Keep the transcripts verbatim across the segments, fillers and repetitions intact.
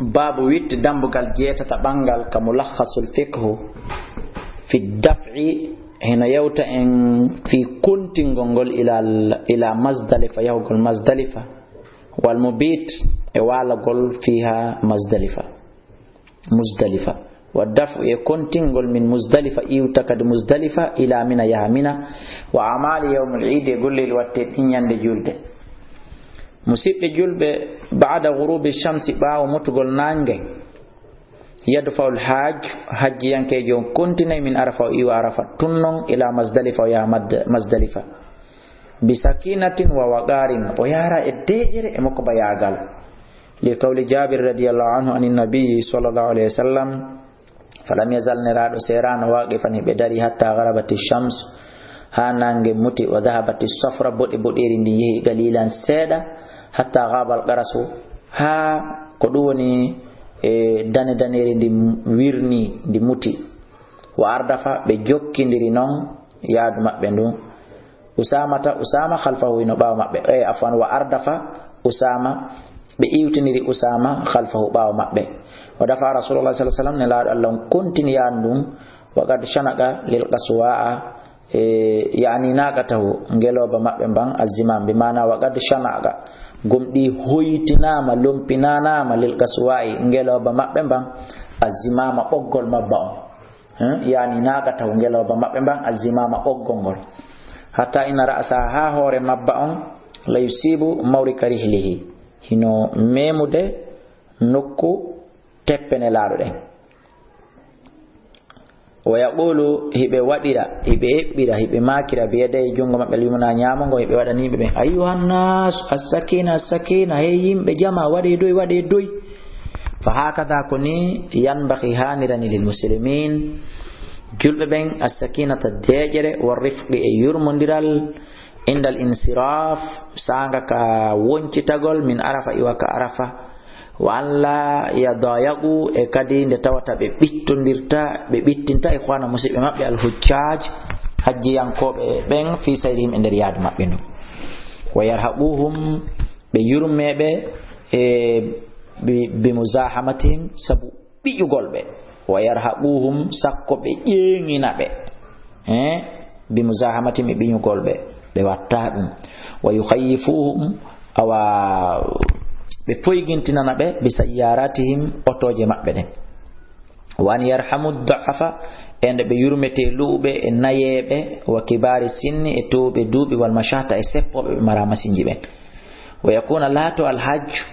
Baabu witti dambugal jeetata ɓanngal ka Mulakhasul Fiqhu fi daf'i, hino yewta en fii kontingol ngol ila, ila Mazdalifa, yahugol Mazdalifa, wal mubit, e waalagol fiiha Mazdalifa, Muzdalifa, wa daf'u, e kontingol min Muzdalifa, iwta kadi Muzdalifa ila Mina, yaha Mina, wa amali yawmul iidi, e golleeli watte ɗin ñande julde. Musiɓɓe julɓe, ba'da ghurubi shamsi, ɓaawo mutugol naange, yadfa'ul hajj, hajjiyankeejo on kontinay min Arafa, o iwa Arafa, tun non ila Mazdalifa, o yaha Mad-, Mazdalifa. Bi sakinatin wa waqarin, o yaara e deeƴere e mokko bayaagal. Li qawli Jabir radiyallahu anhu anin nabiyyi sallallahu alayhi wa sallam, falam yazal, Nelaaɗo seeraano, waqifan, hiɓe dari, hatta gharabati shams, haa naange muti, wa dhahabati safra, boɗe boɗeeri ndin yehi, qalilan, seeɗa, hatta ghabal qarasu, haa ko ɗum woni e dane daneeri ndin wirni, ndi muti. Wa ardafa, ɓe jokkindiri non yaadu maɓɓe ndun. Usamata, Usama khalfahu, hino ɓaawo maɓɓe. E, afwan, wa ardafa Usama, ɓe iwtiniri Usama khalfahu, ɓaawo maɓɓe. Wa dafa Rasulullah sallallahu alaihi wasallam, Nelaaɗo Allah on kontini yaadu ndun. Wa qad shanaqa lil qaswa'a, e, yani naqatahu, ngelooba maɓɓe mban, azzimam, bi maana wa qad shanaqa, gomɗii hoytinaama, lompinanaama, lil qaswa'i, ngelooba maɓɓe mban, azzimama, ɓoggol mabba on. Hein? Yani naqatahu, ngelooba maɓɓe mban, azzimama, ɓoggol ngol. Hatta inna ra'sa, haa hoore mabba on, la yusibu mawrika rihlihi, hino memude nokku teppe Nelaaɗo ɗen. Wa yaqulu, hiɓe waɗira, hiɓe eɓɓira, hiɓe maakira, bi yadayhi, junngo maɓɓe, al yumna, ñaamo ngo, hiɓe waɗani yimɓe ɓen, ayyuhan nas, as-sakina, as-sakina, hey yimɓe, jama, waɗee doy, waɗee doy. Fa hakada, ko ni, yanbaghi, haanirani, lil muslimin, julɓe ɓen, as-sakinata, deeƴere, wa rifqi, e yurmondiral, indal insiraf, saanga ka woncitagol, min Arafa, iwa ka Arafa, wa an la yadayaqu, e kadi nde tawata ɓe ɓittondirta, ɓe ɓittinta, ikhwana, musiɓɓe maɓɓe, al hujjaj, hajjiyankooɓe ɓen, fi sayrihim, e nder yaadu maɓɓe ndun. Wa yarhaquhum, ɓe yurmeɓe, e bi, bi muzahamatihim, sabu ɓiƴugol ɓe. Wa yarhaquhum, sakko ɓe ƴeeŋina ɓe. Eh? Bi muzahamatihim, e ɓiñugol ɓe. Ɓe watta ɗum. Wa yukhayyifuhum, awa ɓe foygintinana ɓe, bi sayyaratihim, otooje maɓɓe ɗen. Wa an yarhamu du'afa, e nde ɓe yurmetee lu'uɓe e nayeeɓe, wa kibari sinni, e toowuɓe duuɓi, wal mashata, e seppooɓe ɓe maraa masinji ɓen. Wa yakuna, laato al hajju,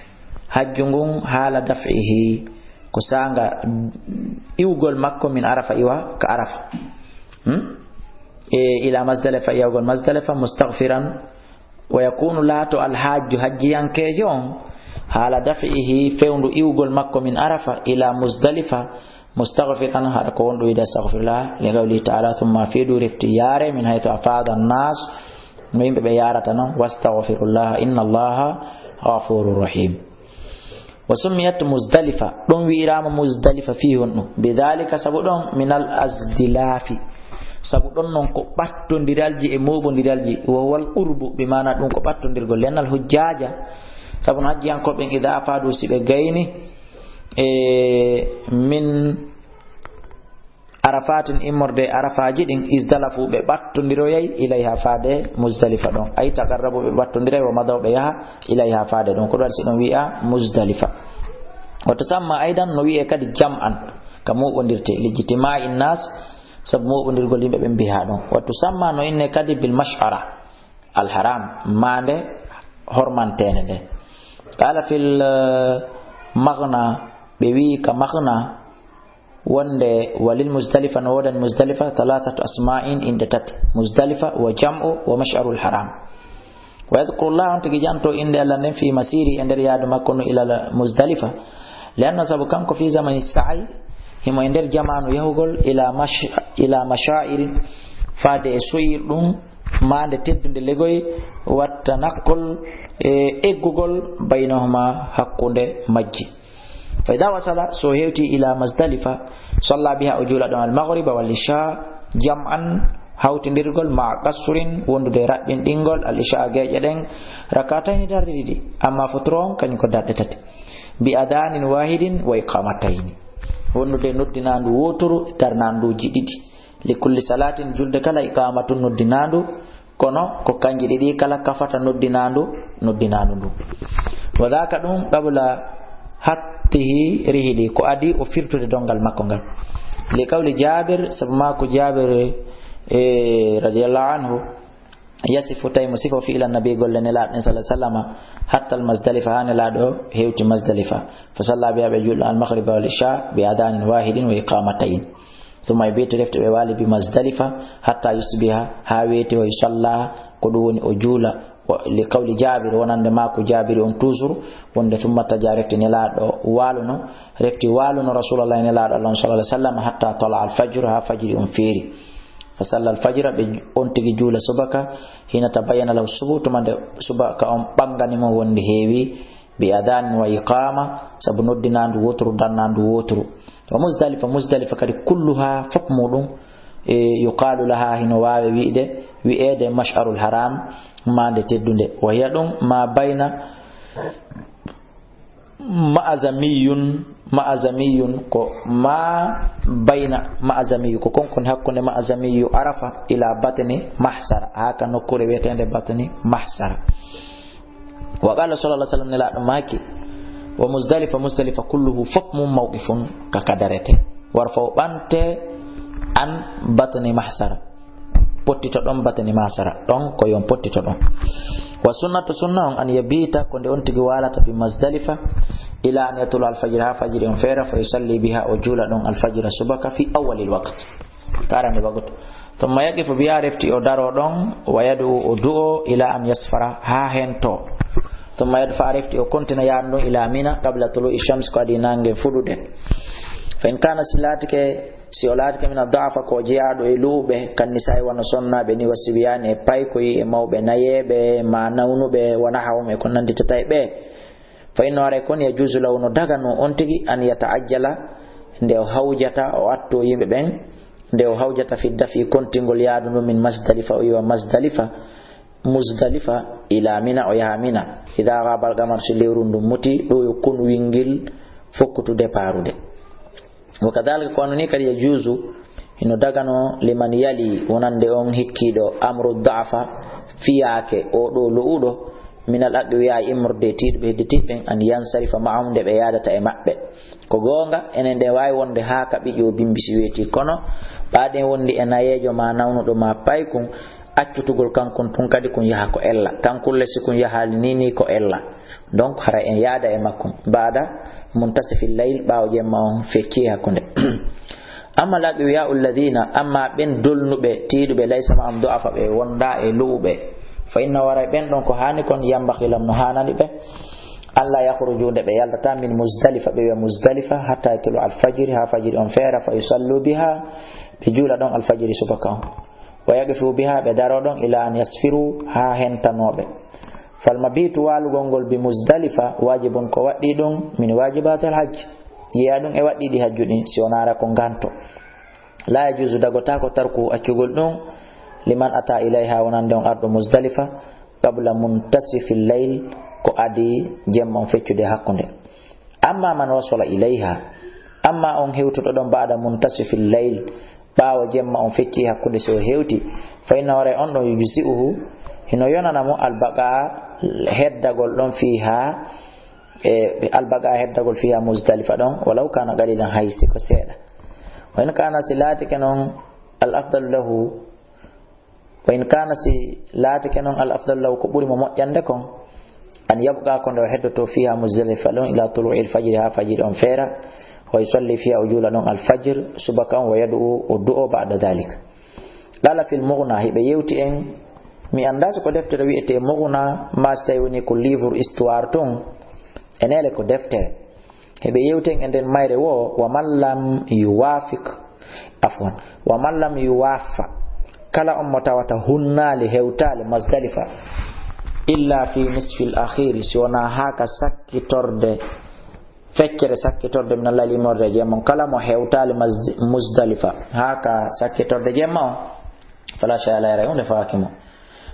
hajju ngun, haala daf'ihi, ko saanga iwgol makko, min Arafa, iwa ka Arafa. Hmm? E ila Mazdalifa, yawgol Mazdalifa, mustaghfiran, wa yakunu, laato al hajju, hajjiyankeejo on, haala daf'ihi, fewndu iwgol makko, min Arafa ila Muzdalifa, mustaghfiran, hara ko wonɗo wiide astaghfirullah, li qawlihi ta'ala, thumma afidu, refti yaare, min haythu afada an-nas, no yimɓe ɓe yarata non, wastaghfirullah, inna Allaha ghafurur rahim. Wa summiyat Muzdalifa, ɗon wi'iraama Muzdalifa fii honɗum? Bidhalika, sabu ɗon, minal azdilafi, sabu ɗon non ko ɓattondiralji e mooɓondiralji, wa huwal qurbu, bi maana ɗum ko ɓattondirgol, li'annal hujjaja, sabu no hajjiyankooɓe ɓen, idha afadu, si ɓe gayni, e min Arafatin, immorde e Arafaaji ɗin, izdalafu, ɓe ɓattondiroyay, ilayha, faade Muzdalifa ɗon. Ay taqarrabu, ɓe ɓattondiray, wa madaw, ɓe yaha, ilayha, faade ɗon. Ko ɗon si ɗon wi'a Muzdalifa. Wa tusamma aydan, no wi'e kadi jam'an, ka mooɓondirte, lijtima'i nas, sabu mooɓondirgol yimɓe ɓen biha ɗon. Wa tusamma, no inne kadi bil mash'ara al haram, maande hormanteende nde. Qala fil, eh, maghna, ɓe wi'i ka maghna, wonde walil Muzdalifa, no woodani Muzdalifa, thalathatu asma'in, inɗe tati, Muzdalifa, wa jam'u, wa mash'arul haram. Wa yadhkurullah, on tigi janto innde Allah nden, fi masiri, e nder yaadu makko ndu, ila Muzdalifa, li'anna, sabu kanko, fi zamani sa'i, himo e nder jamaanu yahugol, ila mash-, ila masha'iri, faade e soyir ɗum, maande teddunde legoy, wa tanaqqul, e eggugol, baynahuma, hakkunde majji. Fa idha wasala, so hewti ila Muzdalifa, salla biha, o juula ɗon al maghriba wal isha, jam'an, hawtindirgol, ma qasrin, wondude e raɓɓinɗingol, al isha, geeƴe ɗen, rakatayni, darɗe ɗiɗi, amma futuro on, kañum ko darɗe tati. Bi adhanin wahidin wa iqamatayni. Wondude noddinaandu wooturu, darnaanduuji ɗiɗi. Li kulli salatin, julde kala, iqamatun, noddinaandu. Kono ko kanji ɗiɗi kala kafata noddinaandu, noddinaandu ndu. Wa dhaka, ɗum, qabla hattihi rihili, ko adii o firtude donngal makko ngal. Li qawli Jabir, sabu maaku Jabir, e, radiyallahu anhu, yasifu, tawi mo sifo, fi'la nabi, golle Nelaaɗo ɗen, sallallahu alaihi wasallam, hatta al Muzdalifa, haa Nelaaɗo hewti Muzdalifa. Fa salla biha, ɓe julɗo al maghriba wal isha bi adhanin wahidin wa iqamatayn. Thumma yabitu, refti ɓe waali, bi Muzdalifa hatta yusbiha, haa weeti, wa yusalla, ko ɗum woni o juula. Wa li qawli Jabir, wonande maaku Jabiri on toujours, wonde thumma taja, refti Nelaaɗo waaluno, refti waaluno Rasulallah, Nelaaɗo Allah on, sallallahu alaihi wasallam, hatta tala al fajr, haa fajiri on feeri. Fa salla al fajra, ɓe on tigi juula subaka, hina tabayyana lahu subh, tuma nde subaka on ɓangani mo wonde heewi, bi adhanin wa iqama, sabu noddinaandu wooturu, darnaandu wooturu. Wa Muzdalifa, Muzdalifa kadi kulluha, fof muɗum, e, yuqalu laha, hino waawe wi'de, wi'eede Mash'arul Haram, maande teddunde. Wa hiya, ɗum, ma bayna ma'zamiyun, ma'zamiyun, ko ma bayna ma'zamiyu, ko kon kon hakkunde ma'zamiyu Arafa ila batni Mahsara, haa ka nokkuure wi'eteende batni Mahsara. Wa qala sallallahu alaihi wasallam, Nelaaɗo maaki, wa Muzdalifa, Muzdalifa kulluhu, fof mum, mawqifun, ka ka darete. War fof ɓante an batni Mahsara. Pottito ɗon batni Mahsara. Ɗon ko yon pottito ɗon. Wa sunnatu, sunna on, an yabita, ko nde on tigi waalata, bi Muzdalifa, ila an yatlu al fajr, haa fajiri on feera, fa yusalli biha, o juula ɗon al fajra, subaka, fi awwalil waqt. Karani wagutu. Thumma yaqifu biha, refti o daro ɗon, wa yad'u, o du'o, ila an yasfara, haa hento. Thumma yadfa, refti o kontina yaade ɗon, ila Mina, qabla tulu'i shams, ko adii nange fuɗude. Fa in kana, si laatike, si o laatike, min ad-du'afa, ko jeyaaɗo e luuɓe, kan nisa'i, wano sonnaaɓe ni, wa sibyani, e paykoy, e mawɓe nayeeɓe, ma nawnuɓe, wa nahawum, e ko nannditata e ɓe. Fa innahu, haray kon, yajuzu lahu, no dagano on tigi, an yata'ajjala, nde o hawjata, o atto yimɓe ɓen, nde o hawjata, fi dafi, kontingol yaadu ndu, min Muzdalifa, o iwa Muzdalifa, Muzdalifa, ila Mina, o yaha Mina. Idha ghaba al-qamar, si lewru ndun muti, ɗo yo kun wingil fokkutu deparude. Wa kadhalika, ko wano ni kadi, yajuzu, hino dagano, liman yali, wonande on hikkiiɗo, amru du'afa, fiyaake, o ɗo lu'uɗo, min al-aqwiya, immorde e tiiɗuɓe hedditiiɓe ɓen, an yansarifa ma'ahum, nde ɓe yaadata e maɓɓe. Ko goonga, enen ɗen waawi wonde haa ka ɓiƴo bimbi si weeti, kono ɓaaɗen wondi e nayeejo ma nawnuɗo ma paykun, accutugol kankun tun kadi kun yaha ko ella. Kankun le si kun yahaali ni, ni ko ella. Donc, hara en yaada e makkun. Ba'da muntasifil layl, ɓaawo jemma on fecci hakkunde. Amma al-aqwiya alladhina, amma ɓen dolnuɓe, tiiɗuɓe, laysa ma'ahum du'afa, ɓe wonda e lu'uɓe. Fa inna, waray ɓen ɗon, ko haani kon, yanbaghi lahum, no haanani ɓe, an la yakhruju, nde ɓe yaltata, min Muzdalifa, ɓe wi'a Muzdalifa, hatta yatlu al-fajr, haa fajiri on feera, fa yusallu biha, ɓe juula ɗon al-fajri, subaka on. Wa yaqifu biha, ɓe daro ɗon, ila an yasfiru, haa hentanooɓe. Fal mabitu, waalugol ngol, bi Muzdalifa, wajibun, ko waɗɗii ɗum, min wajibatil hajj. Yeeya ɗum e waɗɗiiɗi hajju ɗin, si wonaa hara ko nganto. La yajuzu, dagotaako, tarku, accugol ɗum, liman ata ilayha, wonande on arɗo Muzdalifa, qabla muntasifil layl, ko adii jemma on feccude hakkunde. Amma man wasala ilayha, amma on hewtuɗo ɗon ba'da muntasifil layl, ɓaawo jemma on fecci hakkunde, si o hewti, fa inna, waray on ɗon, yujzi'uhu, hino yonana mo, albaqa, heddagol ɗon, fiha, e albaqa, heddagol, fiha, Muzdalifa ɗon, walaw kana qalilan, hay si ko seeɗa. Wa in kana, si laatike non, al afdalu lahu, wa in kana, si laatike non, al afdalu lahu, ko ɓuri mo moƴƴande kon, an yabqa, ko nde o heddoto, fiha, Muzdalifa ɗon, ila tulu'il fajri, haa fajiri on feera, wa yusalli fiha, o juula ɗon al fajr, subaka on, wa yad'u, o du'o, ba'da dhalik. Qala fil Mughna, hiɓe yewti en, mi anndaa si ko deftere wi'etee Mughna, maa si tawi woni ko livre histoire tun, e neele ko deftere. Hiɓe yewti en e nden mayre wo, wa man lam yuwafiq, afwan, wa man lam yuwaffa, kala on mo tawata hunnaali, hewtaali Muzdalifa, illa fi nisfil akhiri, si wonaa haa ka sakkitorde, feccere sakkitorde min al-layli, immorde e jemma on, kala mo hewtaali Mas-, Muzdalifa, haa ka sakkitorde jemma on, fala shay'a alayhi, huunde fawaaki mo.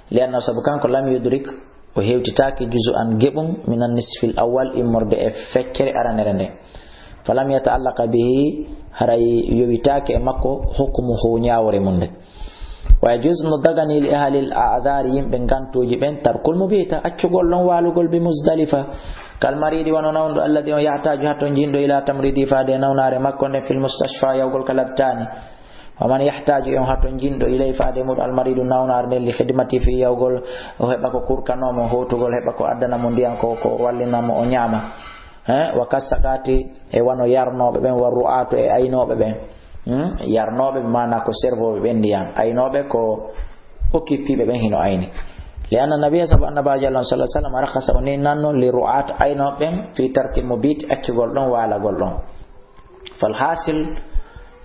Li annahu, sabu kanko, lam yudrik, O hewtitaaki juzu an geɓum minan nisfil awwal, immorde e feccere aranere nden. Falam yata'allaqa bihi, haray yowitaaki e makko hukmuhu ñaawore mum nde. Wa yajuzu, no dagani li ahlil a'dhari, yimɓe ngantuuji ɓen, tarkul mabita, accugol ɗon waalugol bi Muzdalifa. Kal maridi, wano nawɗo, alladi on yahtaaju hatonjinɗo ila tamridi faade nawnaare makko nden fil mustashfa yawgol ka labtaani. Wa man yahtaaju, e on hatonjinɗo, ilay faade muɗo al maridu nawnaare nden li khidmati fi yawgol o heɓa ko kurkanoo mo hotugol heɓa ko addana mo ndiyan ko, ko wallina mo o ñaama. Eh, wa kassaqati, e wano yarnooɓe ɓen, wa ru'atu, e aynooɓe ɓen. Hmm? Yarnooɓe ɓe maana ko servooɓe ɓen ndiyan. Aynooɓe ko okkipiiɓe ɓen hino ayni. Li anna nabiya, sabu annabaajo Allah sallallahu alaihi wasallam, rakhasa, o nennanno li ru'at aynooɓe ɓen fi tarkil mabit, accugol ɗon waalagol ɗon. Fal hasil,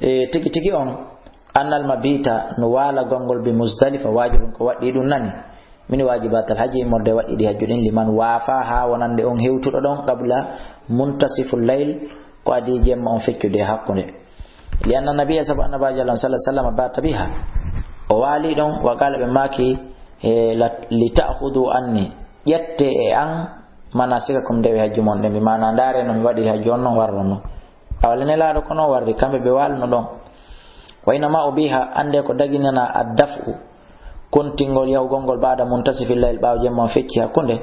e, tigi tigi on, annal mabita, no waalagol ngol bi Muzdalifa, waajibun, ko waɗɗii ɗum nani. Min waajibatal hajji, immorde waɗɗiiɗi hajju ɗin, liman waafa, haa wonande on hewtuɗo ɗon, qabla muntasiful layl, ko adii jemma on feccude hakkunde. Li anna nabiya, sabu annabaajo Allah sallallahu alaihi wasallam, bata biha, o waali ɗon, wa qala, ɓe maaki, e, la, li ta'khudhu anni, ƴette e an, manasikakum, ndewe hajju mon ɗen, bi maana ndaare no mi waɗiri hajju on non warro non. Awa le Nelaaɗo ko non warri, kamɓe ɓe waalno ɗon. Wa innama ubiha, annde ko daginana ad-daf'u, kontingol yahugol ngol ba'da muntasifil layl, ɓaawo jemma on fecci hakkunde.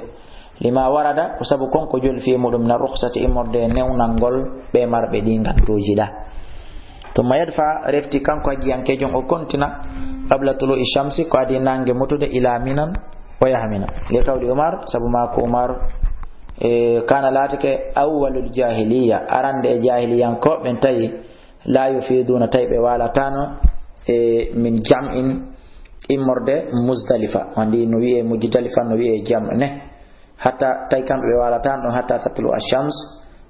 Lima warada, ko sabu kon ko jolli fii muɗum mina rukhsati, immorde e newnangol ɓe marɓe ɗi ngantuuji ɗa. Thumma yadfa, refti kanko hajjiyankeejo on o kontina, qabla tulu'i shamsi, ko adii naange mutude, ila Minan, o yaha Mina. Li qawli Umar, sabu maako Umar, e, kana laatike awwalul jahiliya, arande e jahiliyankooɓe ɓen tawi, la yufiduna, tawi ɓe waalataano, e, min jam'in, immorde Muzdalifa. Wandi no wi'e Mujdalifa, no wi'e jam' ne. Hatta tawi kamɓe ɓe waalataano ɗon hatta tatlu ash-shams,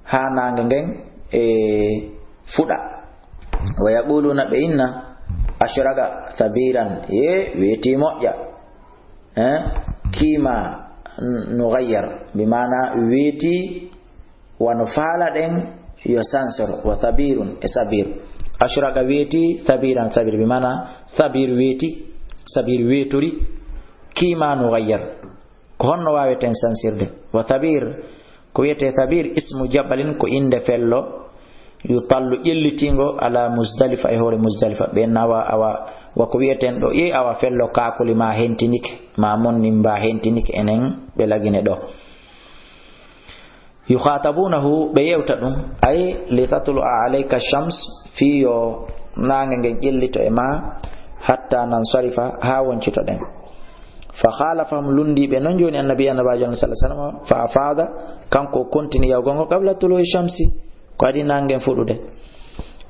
haa naange ngen e fuɗa. Wa yaquluna, ɓe inna, ashraqa thabiran, ye weeti moƴƴa. Eh? Kima n-, nughayyar, bi maana weeti wano faala ɗen yo sansoro, wa thabirun, e sabir. Ashraqa weeti, thabiran, sabir, bi maana thabir weeti, sabir weetori, kima nughayyar. Ko honno waaweten sansirde? Wa thabir, ko wi'etee thabir, ismu jabalin, ko innde fello, yutallu, ƴellitiingo, ala Muzdalifa, e hoore Muzdalifa. Ɓen awa, awa, wa ko wi'eten ɗo, e awa fello kaakuli ma hentinike, ma monni mba hentinike, enen ɓe lagine ɗo. Yukhatabunahu, ɓe yewta ɗum, ay li tatlu'a alayka shams, fii yo naange ngen ƴellito e ma, hatta nansarifa, haa woncitoɗen. Fa khalafahum, lunndii ɓe non jooni annabi, annabaajo on sallallahu alaihi wasallam, fa afada, kanko o kontini yawgol ngol qabla tulu'i shamsi, ko adii naange ngen fuɗude.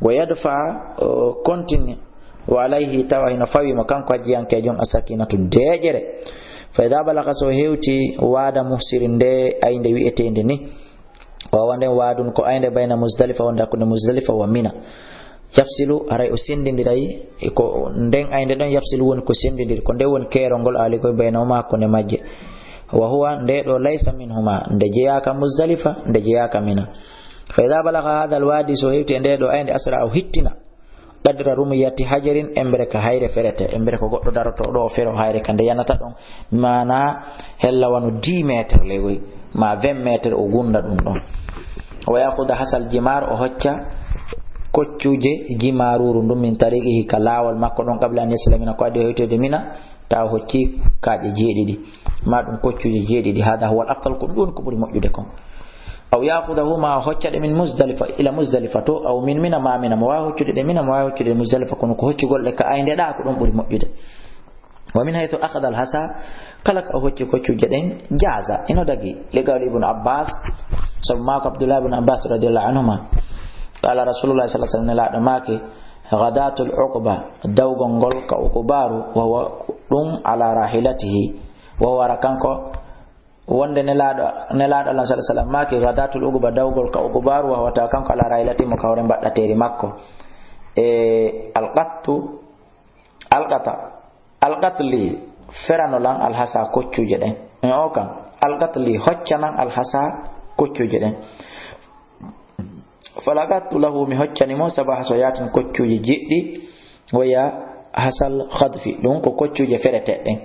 Wa yadfa, o kontini, wa alayhi, tawa hino fawii mo kanko hajjiyankeejo on, as-sakinatu, deeƴere. Fa idha balagha, so hewti wa'da muhsirin, nde aynde wi'eteende ni, o wanden wa'dun ko aynde bayna Muzdalifa, wonde hakkunde Muzdalifa wa Mina. Yafsilu, haray o senndindiray, e ko nden aynde ɗon, yafsilu woni ko senndindiri, ko nde woni keerol ngol aali koy baynahuma, hakkunde majje. Wa huwa, nde ɗo, laysa minhuma, nde jeyaaka Muzdalifa, nde jeyaaka Mina. Fa idha balagha hadha al-wadi, so hewti e nde ɗo aynde, asra, o hittina, qadra rumyati hajarin, embere ka hayre ferete, embere ko goɗɗo daroto ɗo o fero hayre ka nde yanata ɗon, maana hella wano dix mètres legoy, ma vingt mètres o gunda ɗum ɗon. Wa ya'khudha hasal jimar, o hocca koccuje jimaruru ndun min tariqihi, ka laawol makko ɗon, qabla an yasila Mina, ko adii o hewtoyde Mina, tawa hocci kaaƴe jeeɗiɗi, ma ɗum koccuje jeeɗiɗi, hada huwa al-afdal, ko ɗum ɗon ko ɓuri moƴƴude kon. Aw ya'khudhahuma, hocca ɗe min Muzdalifa ila Muzdalifa to, aw min Mina ma Mina, mo waawi hoccude ɗe Mina, mo waawi hoccude ɗe Muzdalifa, kono ko hoccugol ɗe ka aynde ɗa, ko ɗum ɓuri moƴƴude. Wa min haythu akhadha al-hasa, kala ka o hocci koccuje ɗen, jaza, ino dagi, li qawli Ibn Abbas, sabu maako Abdullah ibn Abbas radiyallahu anhuma, qala Rasulullah sallallahu alaihi wasallam, Nelaaɗo maaki, ghadatul Uqba, dawgol ngol ka Uqbaru, wa huwa ɗum ala rahilatihi, wa huwa, ara kanko, wonde Nelaaɗo, Nelaaɗo Allah sallallahu alaihi wasallam maaki, ghadatul Uqba, dawgol ka Uqbaru, wa huwa, tawa kanko ala rahilatihi, mo ka hoore mbaɗɗateeri makko. E alqattu, alqata, alqatli, ferano lan alhasa koccuje ɗen. E o kan, alqatli, hoccanan alhasa koccuje ɗen. Falaqattu lahu, mi hoccani mo saba hasayatin, koccuje jeɗɗi, waya hasal khadfi, ɗum ko koccuje fereteɗe ɗen.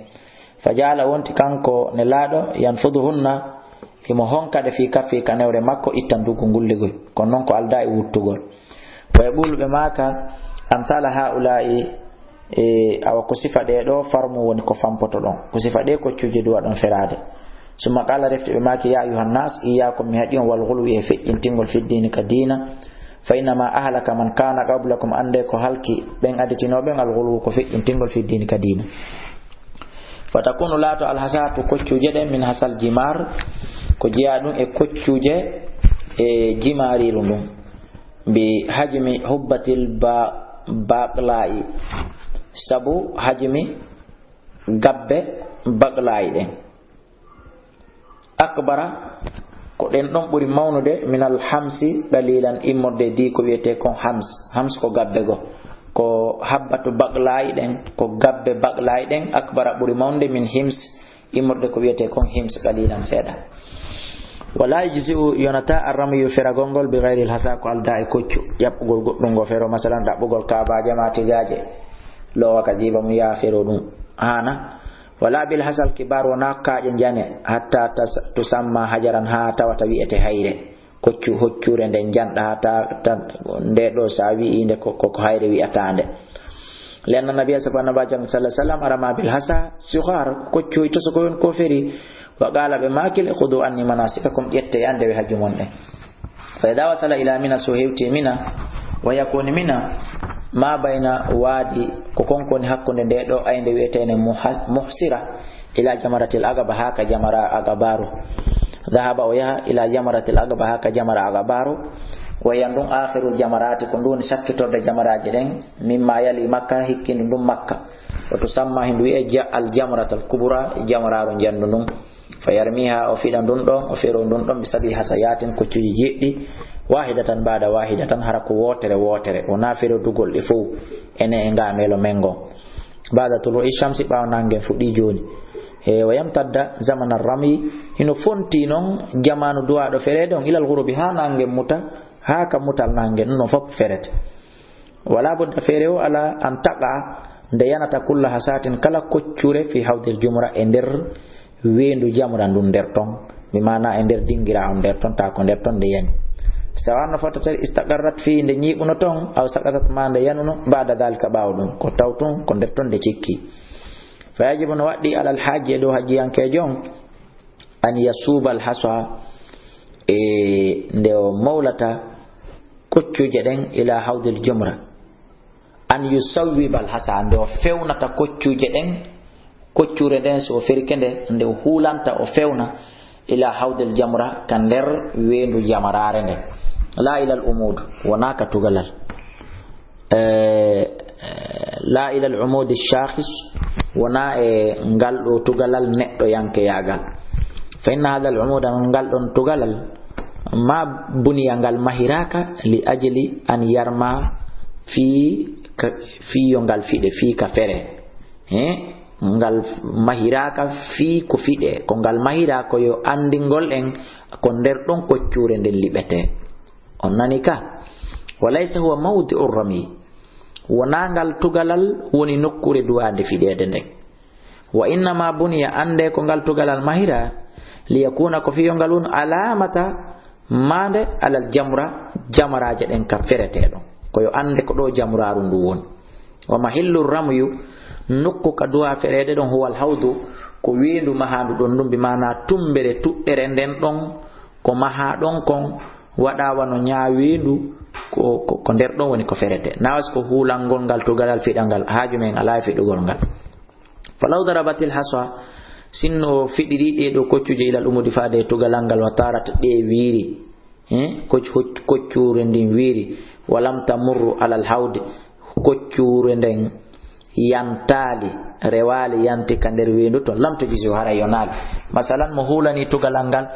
Fa jaala, wonti kanko Nelaaɗo, yanfuduhunna, himo honka ɗe fii kaffi, ka newre makko, ittan duggu ngulligol. Kono non ko aldaa e wuttugol. Wa yaqulu, ɓe maaka, amthala haula'i, e, awa ko sifa ɗee ɗoo farmu woni ko fampoto ɗon. Ko sifa ɗee koccuuje duwa ɗon feraade. Summa qala, refti ɓe maaki, ya ayyuhan nas, iyyakum, mi haɗi on, wal ghuluwi, e feƴƴintingol, fi diini, ka diina. Fa innama ahlaka man kana qablakum, annde ko halki ɓen aditinoo ɓen, al ghuluwu, ko feƴƴintingol, fi diini, ka diina. Fa takunu, laato, al hasatu, koccuuje ɗen, min hasal jimar, ko jeyaa ɗum e koccuuje e jimaariiru ndun. Bi hajmi hubbatil ba-, baqla'i, sabu hajmi gabbe baqla'i ɗen. Akbara, ko ɗen ɗon ɓuri mawnude, minal hamsi, qalilan, immorde e dii ko wi'etee kon hams. Hams ko gabbe goo. Ko habbatu baqla'i ɗen, ko gabbe baqla'i ɗen, akbara, ɓuri mawnude, min hims, immorde ko wi'etee kon hims, qalilan, seeɗa. Wala yujzi'u, yonataa, arramyu, feragol ngol, bi ghayril hasa, ko aldaa e koccu. Ƴaɓɓugol goɗɗun ngo fero, masalan, ɗaɓɓugol kaabaaje maa tigaaje, loowa ka jiiba mum, yaha fero ɗum. Haana. Wala bil hasal kibar, wonaa kaaƴe njane, hatta tas-, tusamma hajaran, haa tawata wi'ete hayre. Koccu, hoccuure nden njanɗa, haa ta, ta, nde ɗoo, sa wi'i nde ko, ko, ko hayre wi'ataa nde. Li anna nabiyya, sabu Annabi sallallahu alaihi wasallam, rama bil hasa sighar, koccu toso ko yon ko feri. Wa qala, ɓe maaki le, khudu anni manasikakum, ƴette e an dewe hajju mon ɗen. Fa idha wasala ila Mina, so hewti e Mina, wa yakuni Mina, ma bayna wadi, ko kon ko woni hakkunde nde ɗoo aynde wi'eteende Muha-, Muhsira, ila jamaratil aqaba, haa ka jamara aqabaru. Dhahaba, o yaha, ila jamaratil aqaba, haa ka jamara aqabaru. Wa hiya ndun akhirul jamarati, ko ndun woni sakkitorde jamaraaji ɗen, mimma yali Makka, hikkindu ndun Makka. Wa tusamma, hindu wi'e ja-, al jamratal kubra, jamaraaru njandu ndun. Fa yarmiha, o fiɗa ndun ɗon, o fero ndun ɗon, bi sab'i hasayatin, koccuuji jeɗɗi, wahidatan ba'da wahidatan, hara ko wootere wootere, wonaa ferodugol ɗe fow, ene e ngaa melo men ngon. Ba'da tulu'i shamsi, ɓaawo naange fuɗɗii jooni. E, wa yamtadda zamana rami, hino fonti non jamaanu duwaaɗo fereede on, ilal ghurubi, haa naange muta, haa ka mutal naange, non fof ferete. Wala budda, feere o ala, an taqa, nde yanata, kulla hasatin, kala koccure, fi hawdil jumra, e nder weendu jamra ndun nder ton, bi maana e nder dingira on nder ton, ta ko nder ton nde yani. Sawan no fota tari istaqarrat fi, nde ñiiɓuno ton, aw saqatat, ma nde yanuno, ba'da dhalika, ɓaawo ɗum, ko taw tun ko nder ton nde cikki. Fa yajibu, no waɗɗi, alal hajji, e dow hajjiyankeejo on, an yasuba al hasa, e nde o mawlata koccuuje ɗen, ila hawdil jumra. An yusawwiba al hasa, nde o fewnata koccuuje ɗen, koccure nden, so o ferike nde, nde o huulanta, o fewna, ila hawdil jamra, ka nder weendu jamaraare nden. La ila al umud, wonaa ka tugalal. Eh, eh, la ila al umudi shakhis, wonaa e ngal ɗoo tugalal neɗɗoyankeyaagal. Fa inna hadha al umuda, ngal ɗon tugalal, ma buniya, ngal mahiraaka, li ajli an yarma, fii ka, fii yo ngal fiɗe, fii ka fere. He? Ngal mahiraaka fii ko fiɗe, ko ngal mahiraa ko yo anndingol en ko nder ɗon koccure nden liɓetee. On nani ka? Wa laysa huwa mawdi'u rami. Wonaa ngal tugalal woni nokkuure duwaande fiɗeede nden. Wa innama buniya, annde ko ngal tugalal mahiraa, liyakuna, ko fii yo ngal won alamata, maande, alal jamra, jamaraaje ɗen ka feretee ɗon. Ko yo annde ko ɗoo jamraaru ndu woni. Wa mahillu ramyu, nokku ka duwaa fereede ɗon, huwal hawdu, ko weendu mahaandu ɗon ndun, bi maana tumbere tuɗɗere nden ɗon, ko mahaa ɗon kon, waɗaa wano ñaaweendu, ko, ko, ko nder ɗon woni ko ferete. Nawas ko huulangol ngal tugalal fiɗangal, haaju men alaa e fiɗugol ngal. Falaw darabatil hasa, sinno o fiɗiri ɗee ɗoo koccuuje ilal umudi faade e tugalal ngal, wa tarat, ɗe wiiri, he, koc-, koc-, koccure ndin wiiri, walam tamurru alal hawdi, koccure nden yantaali, rewaali, yanti ka nder weendu ton, lam tujzi'u, haray yonaali. Masalan, mo huulani tugalal ngal,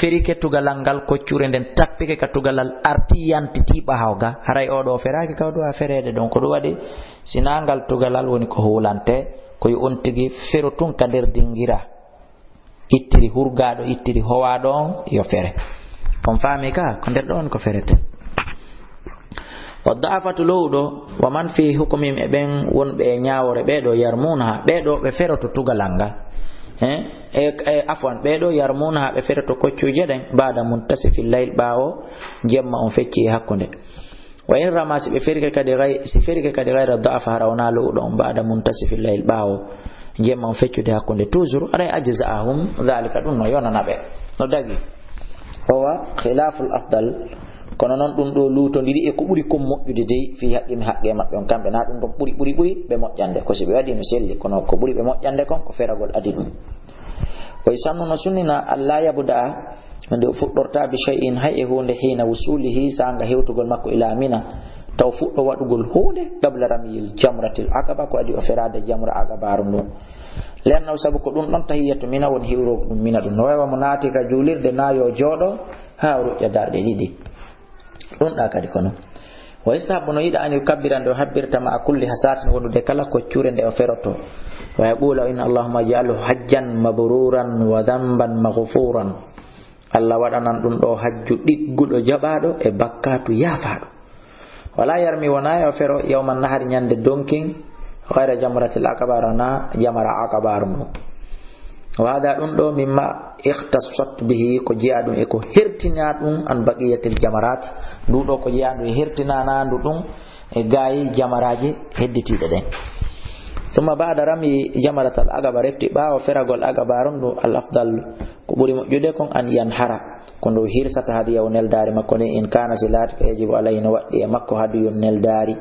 ferike tugalal ngal, koccure nden tappike ka tugalal, arti yantiti ɓaawo ga, haray oo ɗoo feraaki ka o duwaa fereede ɗon. Ko ɗum waɗi, si naa ngal tugalal woni ko huulante, ko yo on tigi fero tun ka nder dingira. Ittiri hurgaaɗo, ittiri howaaɗo on, yo fere. On faami ka? Ko nder ɗon ko ferete. Wa da'afatu lowɗo, wa man fi hukmihim, e ɓen wonɓe e ñaawoore, ɓee ɗoo yarmuunaha, ɓee ɗoo ɓe feroto tugalal ngal. Eh? E, e, afwan, ɓee ɗoo yarmuunaha, ɓe feroto koccuuje ɗen, ba'da muntasifil layl, ɓaawo jemma on fecci e hakkunde. Wa in rama, si ɓe ferike kadi gay-, si ferike kadi gayra da'afa, hara wonaa lowɗo on, ba'da muntasifil layl, ɓaawo jemma on feccude hakkunde, toujours, aray ajza'ahum dhalika, ɗum no yonana ɓe, no dagi. Wa huwa khilaful afdal, kono non ɗum ɗoo luutondiri e ko ɓuri kon moƴƴude dey, fi haqqihim, haqqe maɓɓe on kamɓe, na ɗum kon ɓuri, ɓuri, ɓuri ɓe moƴƴande, ko si ɓe waɗi no selli, kono ko ɓuri ɓe moƴƴande kon ko feragol adii ɗum. Wa yusannu, no sunnina, alla yabda'a, nde o fuɗɗorta, bi shay'in, hay e huunde, hiina wusulihi, saanga hewtugol makko, ila Mina, taw fuɗɗo waɗugol huunde, qabla ramyil jamratil aqaba, ko adii o feraade jamra aqabaaru ndun. Li annahu, sabu ko ɗum ɗon, tahiyyatu Mina, woni hiwroogu ɗum Mina ɗum. No wayi wa mo naati ka juulirde, na yo jooɗo haa o ruƴƴa darɗe ɗiɗi. Ɗum ɗa kadi kono. Wa yustahabbu, no yiɗa, an yukabbira, nde o habbirta, ma'a kulli hasaatin, wondude kala koccure nde o feroto. Wa yaqula, o inna, Allahumma ij'alhu hajjan mabruran wa dhanban maghfuran. Allah waɗanan ɗum ɗoo hajju ɗigguɗo, jaɓaaɗo, e bakkaatu yaafaaɗo. Wala yarmi, wonaa yo fero, yawman nahari, ñande donkin, ghayra jamratil aqaba, wonaa jamra aqabaaru ndu. Wa hada, ɗum ɗoo, mimma ikhtassat bihi, ko jeyaa ɗum e ko hertinaa ɗum, an baqiyatil jamarat, ndu ɗoo ko jeyaa ɗum e hertinaandu ɗum e gaayi jamaraaji hedditiiɗe ɗen. Summa ba'da ramyi jamratal aqaba, refti ɓaawo feragol aqabaaru ndu, al afdal, ko ɓuri moƴƴude kon, an yanhara, ko ndu hirsata hadiyahu, neldaari makko ndin, in kana, si laati, ko yajibu alayhi, no waɗɗi e makko, hadiyun, neldaari,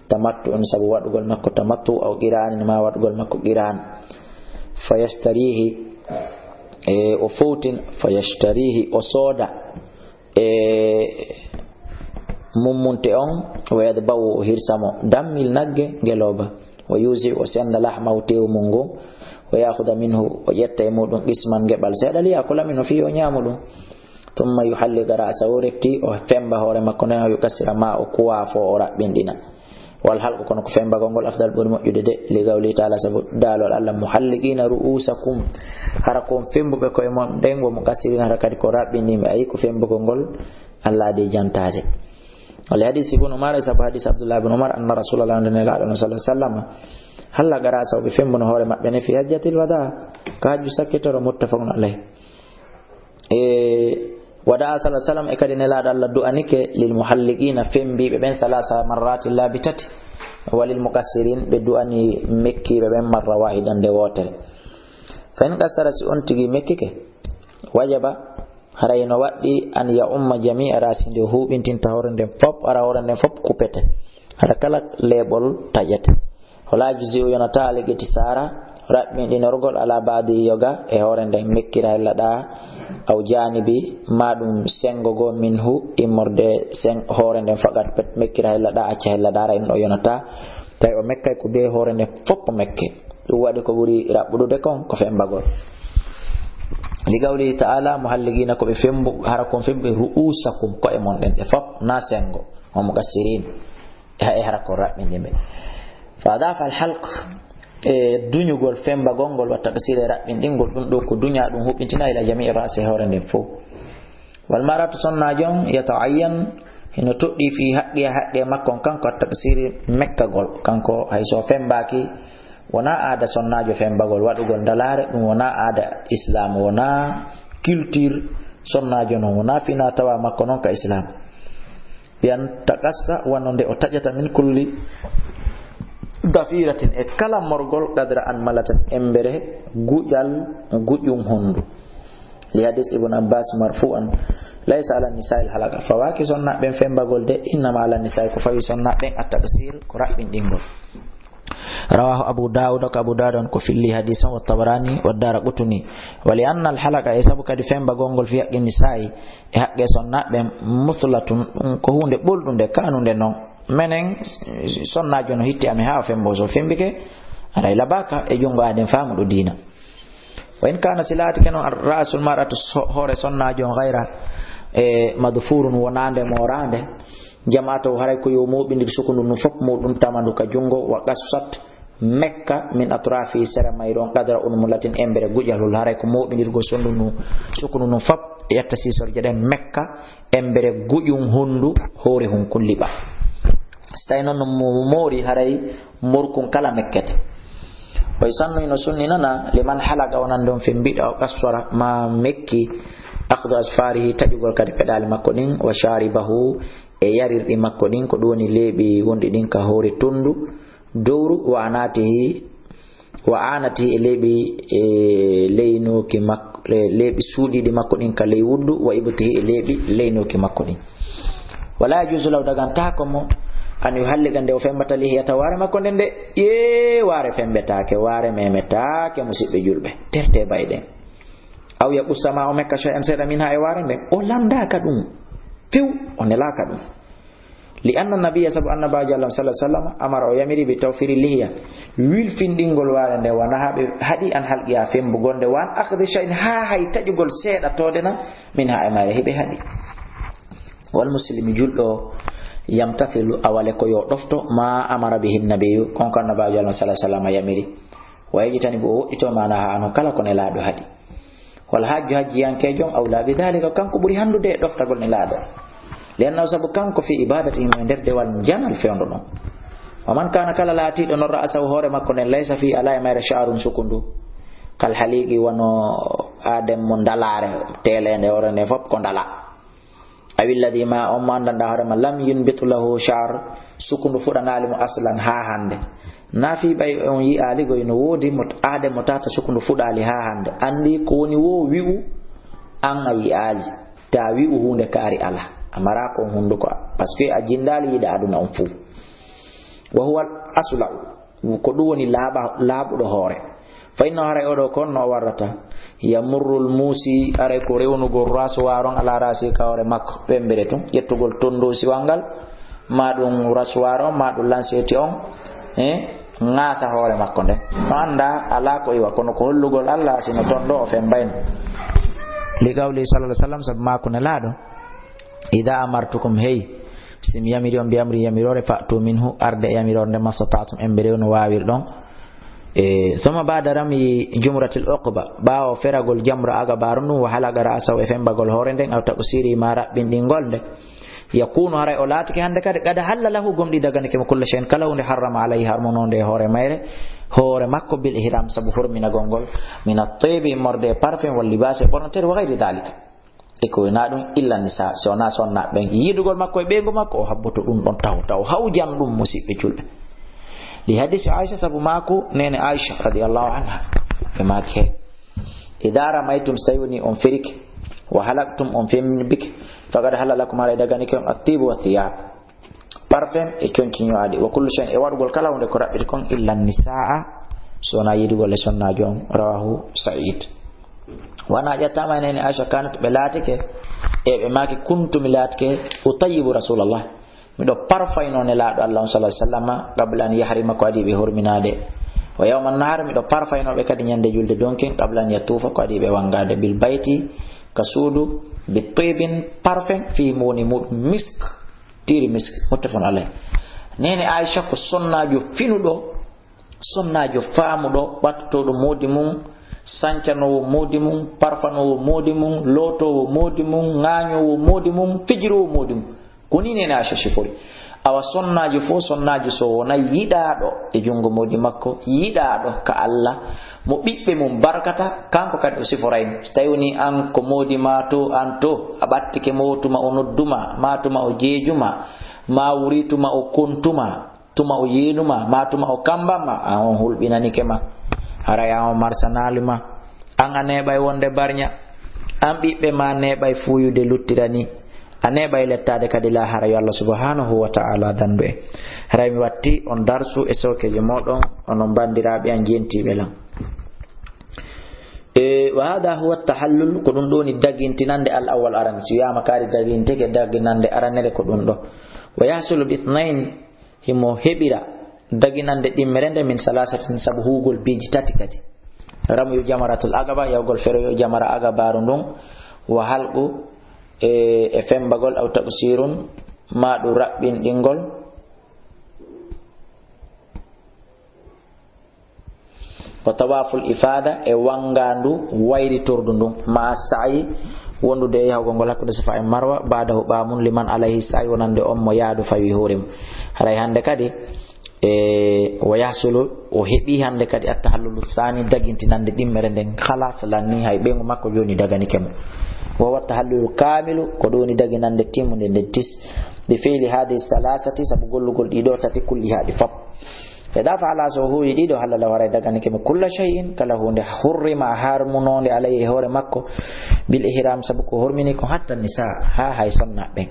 tamattu'un, sabu waɗugol makko tamattu, aw qiraanin, ma waɗugol makko qiraan. Fa yashtarihi, e, o fowtin, fa yashtarihi, o sooda, e, mummunte on, wa yadhbahu, o hirsa mo, dammil, nagge, ngelooba, wa yuzi, o senda, lahmahu, tew mun ngun, wa ya'khudha minhu, o ƴetta e muɗum, qisman, geɓal seeɗa, li ya'kula minhu, fii o ñaama ɗum. Thumma yuhalliqa ra'sahu, refti o femba hoore makko nden, aw yuqassira, ma o kuwaafo, o raɓɓinɗina. Wal halqu, kono ko fembagol ngol, afdal, ɓuri moƴƴude de, li qawlihi ta'ala, sabu daalol Allah, muhalliqina ru'usakum, hara ko on fembuɓe ko'e mon ɗen, wa muqassirina, hara kadi ko raɓɓinɗinɓe, ayi ko fembugol ngol Allah adii jantaade. Wal hadis Ibn Umar, e sabu hadis Abdullah ibn Umar, anna Rasulallah, nde Nelaaɗo on, sallallahu alaihi wasallam, hallaqa ra'sahu, ɓe fembuno hoore maɓɓe ne, fi hajjatil wada, ka hajju sakkitoro, muttafaqun alayh. E, wa da'a, sallallahu alaihi wasallam, e kadi Nelaaɗo Allah du'anike, lil muhalliqina, fembiiɓe ɓen, salasa marratin, laabi tati, wa lil muqassirin, ɓe du'ani mekkiiɓe ɓen, marra wahidan, nde wootere. Fa in qassara, si on tigi mekkike, wajaba, haray no waɗɗi, an ya'umma jami'a ra'si, nde huuɓintinta hoore nden fop, hara hoore nden fop kupete, hara kala leeɓol taƴete. Wala yujzi'u, yonataa, al iqtisara, raɓɓinɗinorgol, ala ba'di, yoga e hoore nden, mekkira hella ɗa, aw janibi, ma ɗum sengo goo, minhu, immorde sen-, hoore nden, faqat, pet, mekkira hella ɗa, acca hella ɗa, hara ɗum ɗoo yonataa, tawi o mekkay ko bee hoore nden fop o mekke. Ɗum waɗi ko ɓuri raɓɓuɗude kon ko fembagol. Li qawlihi ta'ala, muhalliqina, ko ɓe fembu, hara kon fembi, ru'usakum, ko'e mon ɗen ɗe fop, na sengo, wa muqassirin, e, e hara ko raɓɓinɗinɓe. Fa adafa al halq, e duñugol fembagol ngol, wa taqsir, e raɓɓinɗingol, ɗum ɗoo ko duña ɗum huɓɓintina, ila jami'i ra'si, hoore nden fof. Wal mar'atu, sonnaajo on, yata'ayyan, hino toɗɗii, fi haqqiha, haqqe makko on, kanko, at-taqsir, mekkagol. Kanko hay so fembaaki, wonaa aada sonnaajo fembagol, waɗugol ndalaare, ɗum wonaa aada Islam, wonaa culture sonnaajo non, wonaa fina tawa makko non ka Islam. Bi an taqassa, wano nde o taƴata, min kulli dafiratin, e kala morgol, qadra anmalatin, embere guƴal, guƴum hondu. Li hadis Ibn Abbas marfu'an, laysa ala nisa'il halaqa, fawaaki sonnaaɓe ɓen fembagol de, innama ala nisa'i, ko fawi sonnaaɓe ɓen, at-taqsir, ko raɓɓinɗingol. Rawahu Abu Dawud, ko Abu Dawud on ko filli hadis on, wa Tabarani, wa Daraqutni. Wa li anna al halaqa, e sabu kadi fembagol ngol, fi haqqi nisa'i, e haqqe sonnaaɓe ɓen, muslatun, ɗum ko huunde ɓolɗunde, kanunde non. Menen, sonnaajo no hitti amen haa o fembo, so fembike, aray labaaka e junngo aaden faamuɗo diina. Wa in kana, si laatike non, ra'sul mar'atu, so-, hoore sonnaajo on, ghayra, e, madfurun, wonaande mooraande, jama'atahu, haray ko yo mooɓindir sukundu ndun fof muɗum, tamandu ka junngo, wa qassat, mekka, min atrafi, sera mayru on, qadra unmulatin, embere guƴalhul, haray ko mooɓindirgol sukundu ndun, sukundu ndun fof, yetta sisorje ɗen, mekka embere guƴum hondu, hoore hun kulliɓa. Si tawi noon no mo-, moori, haray morkun kala mekkete. Wa yusannu, hino sunninana, liman halaqa, wonande on fembiɗo, aw qassara, ma mekki, akhdu azfarihi, taƴugol kadi peɗaali makko ɗin, wa sharibahu, e yarirɗi makko ɗin, ko ɗum woni leeɓi wonɗi ɗin ka hoore tondu, dowru, wa anatihi, wa anatihi, e leeɓi, e leynooki makko, le-, leeɓi suuɗiiɗi makko ɗin ka ley wuddu, wa ibtihi, e leeɓi leynooki makko ɗin. Wala yajuzu lahu, dagantaako mo, an yuhalliqa, nde o fembata, lihiyata, waare makko nden de, ƴee, waare fembetaake, waare memetaake, musiɓɓe julɓe, terte bayɗen. Aw yaqussa, ma o mekka, shay'an, seeɗa, minha, e waare nden, o landaaka ɗum few, o nelaaka ɗum. Li anna nabiyya, sabu annabaajo Allah, sallallahu alaihi wasallam, amara, o yamiri, bi tawfiri lihiya, wilfinɗingol waare nde, wa naha, ɓe haɗi, an halqiha, fembugol nde, wa an akhdhi shay'in, haa hay taƴugol seeɗa toodena, minha, e mayre, hiɓe haɗi. Wal muslimi, julɗo, yamtathilu, awale ko yo ɗofto, ma amara bihi nabiyyu, kon ko annabaajo Allah, sallallahu alaihi wasallam, yamiri. Wa yajtanibu, o woɗɗito, ma naha anhu, kala ko nelaaɗo haɗi. Wal hajju, hajjiyankeejo on, awla bi dhalika, kanko ɓuri handude e ɗoftagol nelaaɗo. Li annahu, sabu kanko, fi ibadatihi, mo e nder dewal njanal fewndo ɗon. Wa man kana, kala laatiiɗo non, ra'sahu, hoore makko nden, laysa fi, alaa e mayre, sha'run, sukundu, kal haliqi, wano aaden mo ndalaare, teeleende, hoore nde fof ko ndala. Aw alladhi, ma on mo anndanɗaa hoore ma, lam yunbit lahu sha'r, sukundu fuɗanaali mo aslan haa hannde. Na fii ɓay on yi'aali goy no woodi mo, aade mo tata sukundu fuɗaali haa hannde. Anndi ko woni wo wi'u an a yi'aali. Ta wi'u huunde kaari ala. A mara ko on hunnduko. Parce que a jinndaali yiɗa aduna on fuu. Wa huwa al-asla'u. Ko ɗum woni laaɓa-, laaɓuɗo hoore. Fa innahu, haray oɗo kon no o warrata. Yamurrul muusi, haray ko rewnugol rasoir on ala rasi ka hoore makko, wembere tun, ƴettugol tondosiwal ngal, ma ɗum rasoir on, ma ɗum lanseti on, eh, ŋaasa hoore makko nde. No annda, ala ko iwa, kono ko hollugol Allah, sino ton ɗo o fembayno. Li qawli sallallahu alaihi wasallam, sabu maaku Nelaaɗo. Ida amartukum, hey, si mi yamiri on bi amri, yamiroore, fa'tu minhu, arde e yamiroore nde, mastata'tum, embere no waawirɗon. E, summa ba'da rami jumratil uqba, ɓaawo feragol jamra agabaru ndun, wa halaqa ra'sahu, e fembagol hoore nden, aw taqsiri, ma raɓɓinɗingol nde, yakunu, haray o laatike hannde kadi, qad halla lahu, gomɗi daganike mo, kulla shay'in, kala hunde, harrama alayhi, harmononde e hoore mayre, hoore makko, bil ihram, sabu hurminagol ngol, min at-tayyibi, immorde e parfum, wal libasi, e ɓornoteeri, wa ghayri dhalika. E ko wona ɗum illa nisa, si wona sonnaaɓe ɓen. Yiɗugol makko e ɓeyngu makko, o habboto ɗum ɗon taw, taw hawjan ɗum, musiɓɓe julɓe. Li hadisi Aisha, sabu maaku neene Aisha radiyallahu anha, ɓe maaki he, "Ida ramaytum, so tawi woni on ferike, wa halaktum, on fembike, faqad halla lakum, haray daganike on, at-tibu wa thiyab." Parfum e conci ño'aɗi, wa kullu shay'in, e waɗugol kala hunde ko raɓɓiɗi kon, illa nisaa, so wona yiɗugol e sonnaajo on. Rawahu Sa'id. Wana ƴattama e neene Aisha, kanat, ɓe laatike, e ɓe maaki, "Kuntu, mi laatike, utayyibu Rasulallah, miɗo parfayno Nelaaɗo Allah on, sallallahu alaihi wasallam, qabla an yahrima, ko adii ɓe horminaade, wa yawman nahar, miɗo parfayno ɓe kadi ñande julde donkin, qabla an yatuufa, ko adii ɓe wangaade, bil bayti, ka suudu, bi tibin, parfum, fii, mo woni muɗum misk." Tiiri miski, muttafaqun alayh. Neene Aisha ko sonnaajo finuɗo, sonnaajo faamuɗo, ɓattotooɗo moodi mum, sancanoowo moodi mum, parfanoowo moodi mum, lootoowo moodi mum, ŋaañoowo moodi mum, fijiroowo moodi mum. Ko nii neene Aisha sifori. Awa sonnaajo fof, sonnaajo so wonay yiɗaaɗo e junngo moodi makko, yiɗaaɗo ka Allah, mo ɓiɓɓe mum barkata, kanko kadi o siforayno. So tawi woni an ko moodi ma to, an to, a ɓattike mo tuma o nodduma, ma tuma o jeejuma, ma wuri tuma o kontuma, tuma o yeenuma, ma tuma o kambama, an on hulɓinanike ma. Haray an on marsanali ma. An a neeɓay wonde barña. An ɓiɓɓe ma neeɓay fuuyude luttira ni. A neeɓay lettaade kadi laahara, yo Allah subhanahu wa ta'ala dandu en. Haray mi watti on darsu e sookeeje mooɗon, onon banndiraaɓe an jentiiɓe lan. E, wa hada huwa tahallul, ko ɗum ɗo woni dagintinande al awwal aran. Si wiyaama kaari dagintike, daginande aranere ko ɗum ɗo. Wa yahsulu bi ithnayn, himo heɓira daginande ɗimmere nde min salasatin, sabu huugol piiji tati kadi. Ramyu jamaratul aqaba, yahgol feroyo jamara aqabaru ndun, wa halqu, e, e fembagol, aw taqsirun, ma ɗum raɓɓinɗingol, wa tawaful ifada, e wangandu wayritordu ndun, ma sa'i, wondude e yahugol ngol hakkunde Safa e Marwa, ba'dahu ɓaawo mum, liman alayhi sa'i, wonande on mo yaadu fawi hoore mum. Haray hannde kadi, e, wa yahsulu, o heɓi hannde kadi at-tahallulu saani, dagintinande ɗimmere nden, khalas, lanni, hay ɓeyngu makko jooni daganike mo. Wa huwa at-tahallulu kaamilu, ko ɗum woni daginande timmunde nden tis, bi fi'li hadhihi salasati, sabu gollugol ɗiɗo tati, kulliha, ɗi fop. Fa idha fa'ala, so o huwi ɗiɗo, halla lahu, haray daganike mo, kulla shay'in, kala huunde, hurrima, harmunoonde, alayhi, e hoore makko, bil ihram, sabu ko hormini ko hatta nisa, haa hay sonnaaɓe ɓen.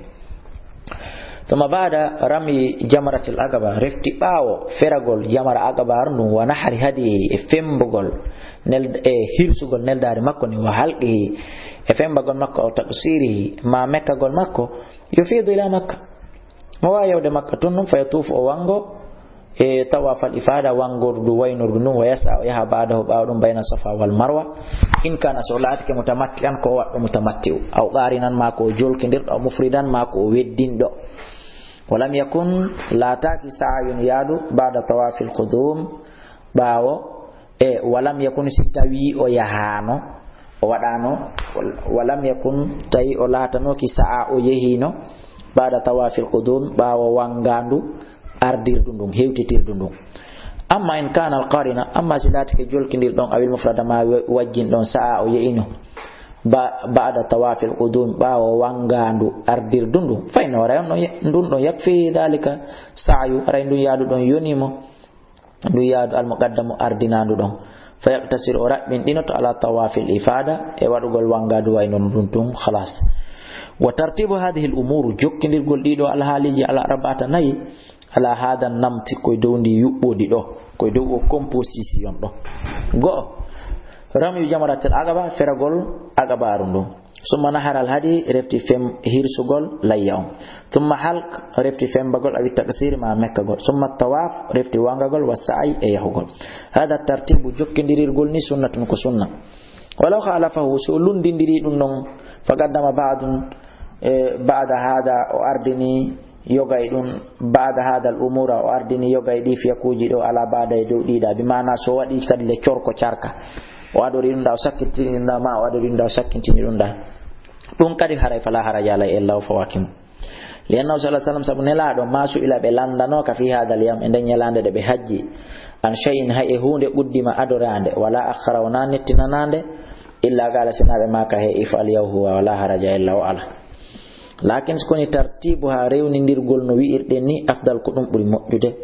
Thumma ba'da ramyi jamratil aqaba, refti ɓaawo feragol jamra aqaba ndun, wa nahri hadyihi, e fembugol nel-, e hirsugol neldaari makko ni, wa halqihi, e fembagol makko, aw taqsirihi, ma mekkagol makko, yufidu ila Makka. Mo waawi yawde Makka tun nun, fa yatuufu, o wango, e tawaafal ifaada, wangordu waynordu ndun, wa yas'a, o yaha ba'dahu, ɓaawo ɗum, bayna Safa wal Marwa. In kana, so laatike mutamatti'an, ko o waɗɗo mutamatti'u, aw qaarinan, maa ko o jolkindirɗo, aw mufridan, maa ko o weddinɗo. Wa lam yakun, laataaki, sa'yun, yaadu, ba'da tawaafil qudum, ɓaawo, e, wa lam yakun, si tawi o yahaano, o waɗaano, wa lam yakun, tawi o laatanooki, sa'a, o yehiino, ba'da tawaafil qudum, ɓaawo wangaandu ardirdu ndun, hewtitirdu ndun. Amma in kana al-qarina, amma si laatike jolkindirɗon, awil mufrada, ma wa-, wajjinɗon, sa'a, o yehiino, ba-, ba'da tawaafil qudum, ɓaawo wangaandu ardirdu ndun, fa innahu, haray on ɗon ye-, ndun ɗon, yakfi dhalika sa'yu, haray ndun yaadu ɗon yonii mo, ndun yaadu al-muqaddamu, ardinaandu ɗon. Fa yaqtasiru, o raɓɓinɗinoto, ala tawaafil ifaada, e waɗugol wangaandu wayno ndun tun, khalas. Wa tartibu hadhihi al-umur, jokkindirgol ɗiɗo alhaaliiji, al arba'ata, nayi, ala hadha namti, koye dow ndi yuɓɓoodi ɗo, koye dow o composition ɗo. Go'o, ramyu jamratil aqaba, feragol aqabaaru ndun. Summa nahara al-hadyi, refti fem-, hirsugol layya on. Summa halq, refti fembagol, awi taqsir, ma mekkagol. Summa tawaaf, refti wangagol, wa sa'i, e yahugol. Hada tartibu, jokkindirirgol ni, sunnatun, ko sunna. Walaw khalafahu, so lundindiri ɗum non, faqaddama ba'dun, e, ba'da hada, o ardini yoga e ɗum, ba'da hada al umura, o ardini yoga e ɗi fiyakuuji ɗo, ala ba'da, e dow ɗiɗa, bi maana so waɗi kadi le corko carka, o adori ɗum ɗa, o sakkintini ɗum ɗa, ma o adori ɗum ɗa, o sakkintini ɗum ɗa. Ɗum kadi haray fala haraja alay, ella o fawaki mo. Li annahu sallallahu alaihi wasallam, sabu Nelaaɗo, ma su'ila, ɓe lanndanoka, fi hada al yawm, e nden ñalaande ɗe ɓe hajji, an shay'in, hay e huunde, quddima, adoraande, wala akhara, wona nettinanaande, illa qala, sina ɓe maaka he, if'al, yahu, wala haraja, ella o ala. Lakin so koni tartibu ha rewnindirgol no wi'irɗen ni afdal, ko ɗum ɓuri moƴƴude.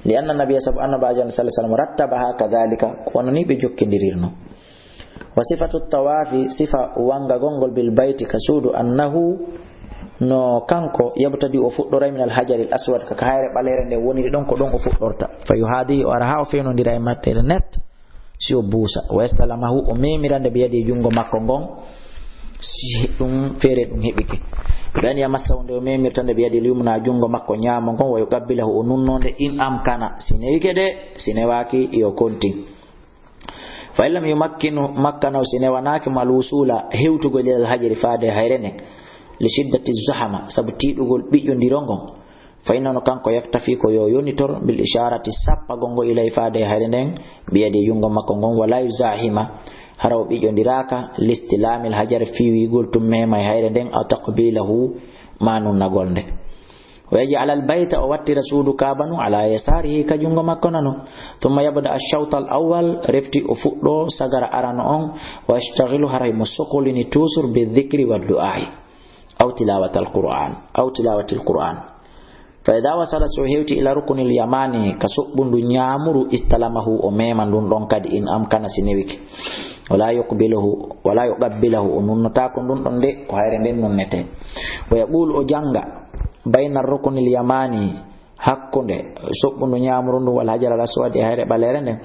Li anna nabiyya, sabu annabaajo sallallahu alaihi wasallam, rattabaha kadhalika, ko wano ni ɓe jokkindirirno. Wa sifatu tawafi, sifa wangagol ngol bil bayti, ka suudu, annahu, no kanko, yabtadi, o fuɗɗoray, min al hajaril aswad, ka, ka hayre ɓaleere nde woniri ɗon, ko ɗon o fuɗɗorta. Fa yuhadi, o ara ha o fewnondira e maɓɓe net. Si o buusa, wa yastalamahu, o memira nde biyadi e junngo makko ngon, si ɗum feere ɗum heɓike. Ɓe ani yamassa, nde o memirta nde biyadi yumna, junngo makko ñaamo ngon, wa yuqabbilahu, o nunno nde, in amkana, si newike de, si newaaki, yo kontin. Fa in lam yumakkinu, makkanahu, si newanaaki mo al wusula, hewtugol ilal hajari faade hayre nden, li shiddati zahama, sabu tiiɗugol ɓiƴƴondiro ngon, fa innahu, kanko, yaktafi, ko yo yonitor, bil isharati, sappagol ngo, ilay, faade e hayre nden, biyadi e junngo makko ngon, wala yuzahima, hara o ɓiƴƴondiraaka, listilamil hajar, fiwigol tun mema e hayre nden, aw taqbilahu, ma nunnagol nde. Wa yaj'al al bayta, o wattira suudu Kaaba nu, ala yasarihi, ka junngo makko nano. Thumma yabda ash-shawta al-awwal, refti o fuɗɗo sagara arano on, wa yashtaghilu, haray mo sokolini toujours, bi dhikri wa du'a'i. Aw tilawatal Qur'an, aw tilawatil Qur'an. Fa idha wasala, so hewti, ila rukunil yamani, ka soɓɓundu ñaamuru, istalamahu, o mema ndun ɗon kadi, in amkana, si newike. Wala yuqbiluhu, wala yuqabbilahu, o nunnotaako ndun ɗon de, ko hayre nden nunnete. Wa yaqulu, o jannga, bayna rukunil yamani, hakkunde soɓɓundu ñaamuru ndun, wal hajar al aswad, e hayre ɓaleere nden,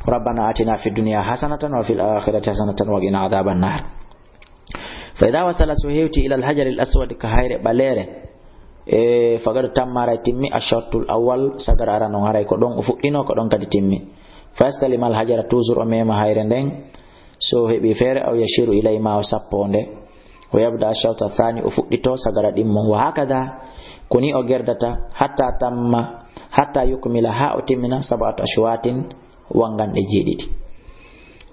rabbana atina fid dunya hasanatan wa fil akhirati hasanatan wa qina adhaban nar. Fa idha wasala, so hewti, ilal hajaril aswad, ka hayre ɓaleere, e, faqad tamma, haray timmi, ash-shartul awwal, sagara arano on, haray ko ɗon o fuɗɗino, ko ɗon kadi timmi. Fa yastalima al hajara, toujours o mema hayre nden, so heɓi feere, aw yashiru ilay, ma o sappo nde. Wa yabda ash-shawta thani, o fuɗɗito sagara ɗimmo. Wa hakadha, ko ni o gerdata, hatta tamma, hatta yukmila, ha o timmina, sab'atu ashwatin, wanganɗe jeeɗiɗi.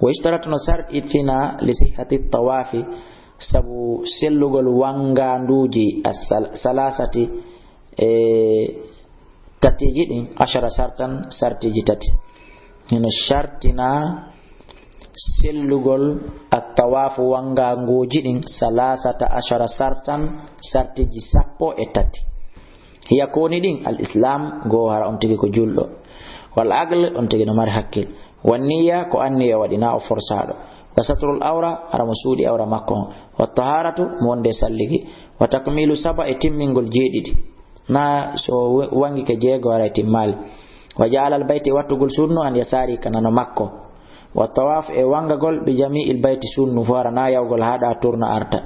Wa yushtaratu, no sarɗitina, li sihhati tawafi, sabu sellugol wangaanduuji as-sal-, salasati, e tatiiji ɗin, ashara sartan, sartiiji tati. Hino sartina sellugol at-tawaafu wangaanguuji ɗin, salasata ashara sartan, sartiiji sappo e tati. Hiya ko woni ɗin? Al-Islam, goo hara on tigi ko julɗo. Wal aql, on tigi no mari hakkil. Wan niyya, ko anniya waɗi, na o forsaaɗo. Wa satrul awra, hara mo suuɗi awra makko on. Wa taharatu, mo wonde salligi. Wa takmilu saba, e timmingol jeeɗiɗi. Na so w-, wangike jeego hara e timmaali. Wa ja'alal bayti, e wattugol suudu no an yasaari ka nano makko. Wa tawaf, e wangagol bi jami'il bayti suudu no fof hara na yawgol haa ɗa turna arta.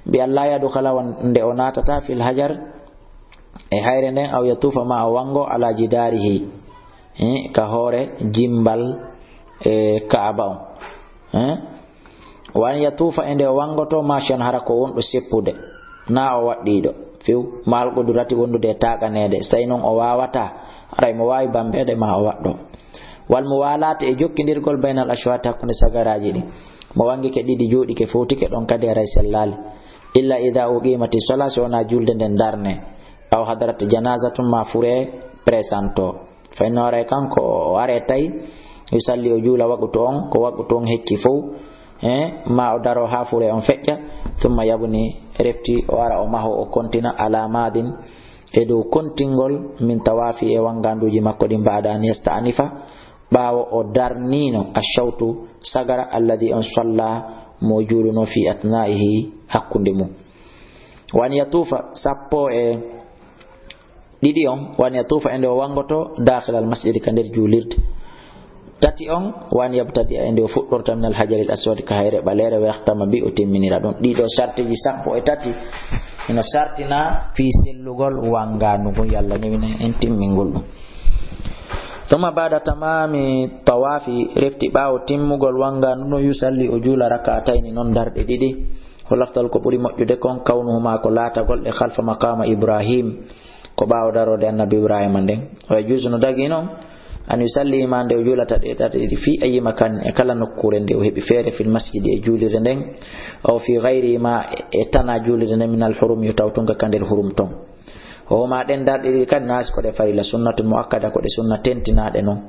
Bi an la yadkhala, wonde o naatata fil hajar, e hayre nden, aw yatufa ma o wango ala jidarihi, eh, ka hoore jimbal, eh, Ka'aba on. Eh? Wa an yatufa, e nde o wangoto mashiyan hara ko wonɗo seppude, na o waɗɗiiɗo few, ma al qudrati wondude e taaƙaneede, sey non o waawata, haray mo waawi bambeede ma o waɗɗo. Wal muwalaati, e jokkindirgol baynal ashwaati, hakkunde sagaraaji ɗin. Mo wangike ɗiɗi, jooɗike, fowtike ɗon kadi haray sellaali. Illa idha uqimati sola, si wonaa julde nden darne. Aw hadarat janazatun, ma fure presanto. Fa inna haray kanko o are tawi, yusalli, o juula waqutu on, ko waqutu on hecci fow. Eh, ma o daro haa fure on feƴƴa. Thumma yabni, refti o ara o maho o kontina ala madin, e dow kontingol min tawaafi e wanganduuji makko ɗin ba'da an yasta'nifa, ɓaawo o darniino ashawtu sagara alladhi on salla mo juuluno fi athnaihi hakkunde mum. Wa an yatufa sappo e ɗiɗi on, wa an yatufa e nde o wangoto dakhilal masjidi ka nder juulirde. Tati on, wa an yabtadi e nde o fuɗɗorta minal hajaril aswadi ka hayre ɓaleere, wa yahtama bi o timminira ɗum. Ɗiɗo sartiji sappo e tati ino sartina fii sellugol wangaandu ngun, Yalla newina en timmingol ɗum. Thumma ba'da tamami tawafi, refti ɓaawo timmugol wangaandu no yusalli o juula rak'atayni non darɗe ɗiɗi. Wal afdal ko ɓuri moƴƴude kon kawnuhuma ko laatagol ɗe khalfa maqama Ibrahim. Ko ɓaawo daroode annabi Ibrahima nden. Wa yajuuzu no dagii non, an yusalli ma nde o juulata ɗe darɗe ɗiɗi fi ayyi makan e kala nokkuure nde o heɓi feere fil masjidi e juulirde nden. Aw fi ghayri ma e tana juulirde nden minal hurum yo taw tun ka nder hurum ton. O ma ɗen darɗe ɗiɗi kadi naasi ko ɗe farilla sunnatun muakkada ko ɗe sunna tentinaaɗe non.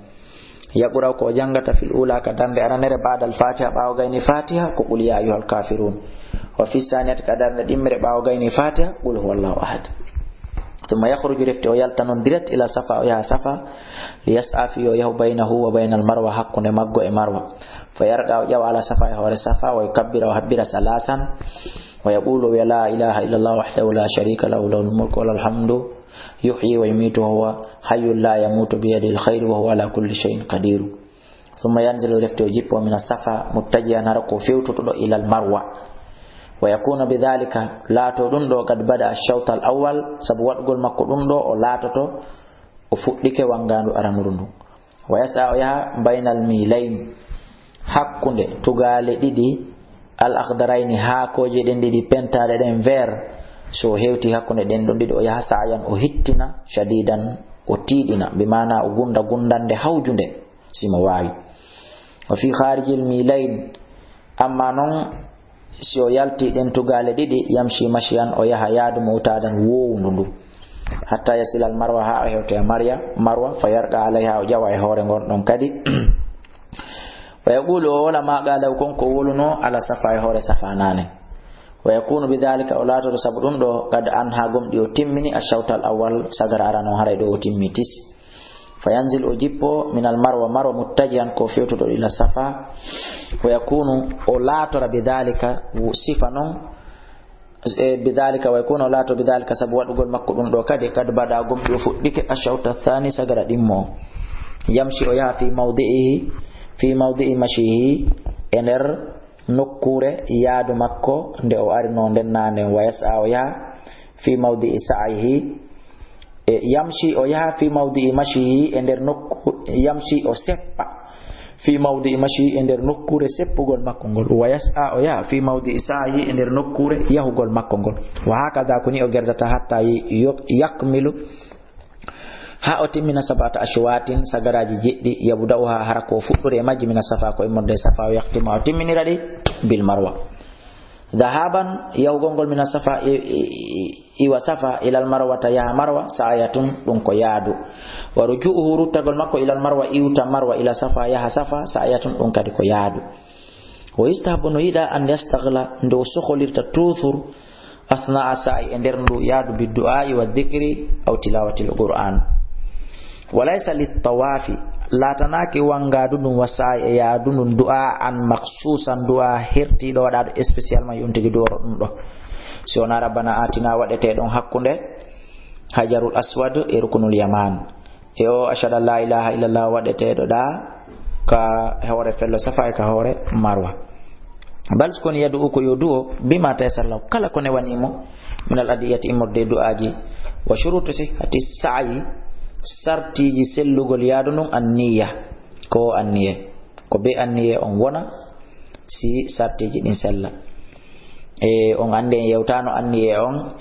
Yaqra'u ko o jangata fil ula ka darnde aranere ba'dal fatiha ɓaawo gayni fatiha ko qul ya ayyuhal kafirun. Wa fis saniyati ka darnde ɗimmere ɓaawo gayni fatiha qul huwallahu ahad. Thumma yakhruju refti o yalta non direct ila safa o yaha safa. Li yas'a fi o yahu baynahu wa baynal marwa hakkunde maggo e marwa. Fa yarqa o ƴawa ala safa e hoore safa wa yukabbira o habbira salasan. Wa yaqulu o wiya la ilaha illallah wahdahu la sharika lahu lahul mulku wa lahul hamdu. Yuhyi wa yumitu wa huwa hayyun la yamutu biyadihil khayru wa huwa ala kulli shay'in qadir. Thumma yanzilu refti o jippo mina safa muttajihan hara ko fewtuɗo ilal marwa. Wa yakunu bidhalika laato ɗum ɗo qad bada ash-shawt al-awwal sabu waɗugol makko ɗum ɗo o laatoto o fuɗɗike wangaandu aranuru ndun. Wa yas'a o yaha baynal milayn hakkunde tugaale ɗiɗi al-akhdarayni haakooje ɗen ɗiɗi pentaaɗe ɗen vert. So o hewti hakkunde ɗen ɗon ɗiɗi o yaha sa'yan o hittina shadidan o tiiɗina bi maana o gunda gundande hawjunde si mo waawi. Wa fi kharijil milayn amma non si o yalti ɗen tugaale ɗiɗi yamshi mashyan o yaha yaadu mo utaadan woowundu ndu. Hatta yasilal marwa haa o hewta e marya marwa fa yarqa alayha o ƴawa e hoore ngon ɗon kadi. Wa yaqulu o wola ma qala kon ko woluno ala safa e hoore safa nane. Wa yakunu bidhalika o laatoto sabu ɗum ɗo qad anha gomɗi o timmini ash-shawtal awwal sagara arano haray ɗo o timmi tis. Fa yanzil o jippo minal marwa marwa muttajihan ko fewtuɗo ila safa. Wa yakunu o laatora bidhalika sifa non. E bidhalika wa yakunu o laato bidhalika sabu waɗugol makko ɗum ɗo kadi kad bada gomɗi o fuɗɗike ash-shawta thani sagara ɗimmo. Yamshi o yaha fi mawdi'ihi fi mawdi'i mashihi e nder nokkuure yaadu makko nde o arino nden na nden wa yas'a o yaha fi mawdi'i sa'yihi. E yamshi o yaha fi mawdi'i mashihi e nder nokku yamshi o seppa fi mawdi'i mashihi e nder nokkuure seppugol makko ngol wa yas'a o yaha fi mawdi'i sa'yihi e nder nokkuure yahugol makko ngol. Wa hakada ko ni o gerdata hatta yi-, yo-, yakmilu ha o timmina sab'ata ashwatin sagaraji jeɗɗi yabda'uha hara ko fuɗɗori e majji mina safa ko immorde safa o yaktima o timminira ɗi bil marwa. Dahaban, yahugol ngol mina safa, i-, i-, i-, iwa safa, ilal marwata, yaha marwa, sa'ayatun, ɗum ko yaadu. Wa ruju'uhu, ruttagol makko, ilal marwa, iwta marwa, ila safa, yaha safa, sa'ayatun, ɗum kadi ko yaadu. Wa yustahabu, no yiɗa, an yastaghla, nde o soholirta toujours, athna'a sa'i, e nder ndu yaadu, bi du'a'i wa dhikri, aw tilawatil Qur'an. Wa laysa lit tawafi, laatanaaki wangaadu ndun wa sa'i e yaadu ndun du'a an makhsusan, du'a hertiiɗo waɗaaɗo spécialement, yo on tigi du'oro ɗum ɗo. Si wonaa rabbana atina waɗetee ɗon hakkunde hajarul aswad e rukunul yaman. E o ashhadu an la ilaha illallah waɗeteeɗo ɗa ka hoore fello safa e ka hoore marwa. Bal, kono yadu ko yo du'o bima taysara lahu, kala ko newani mo, min al adiyati, immorde e du'aaji, wa shurutu sihhati sa'i, sartiiji sellugol yaadu ndun, an niyya, ko an niye, ko be an niye on wona, si sartiiji ɗin sella. E on anndi en yewtano an niye on,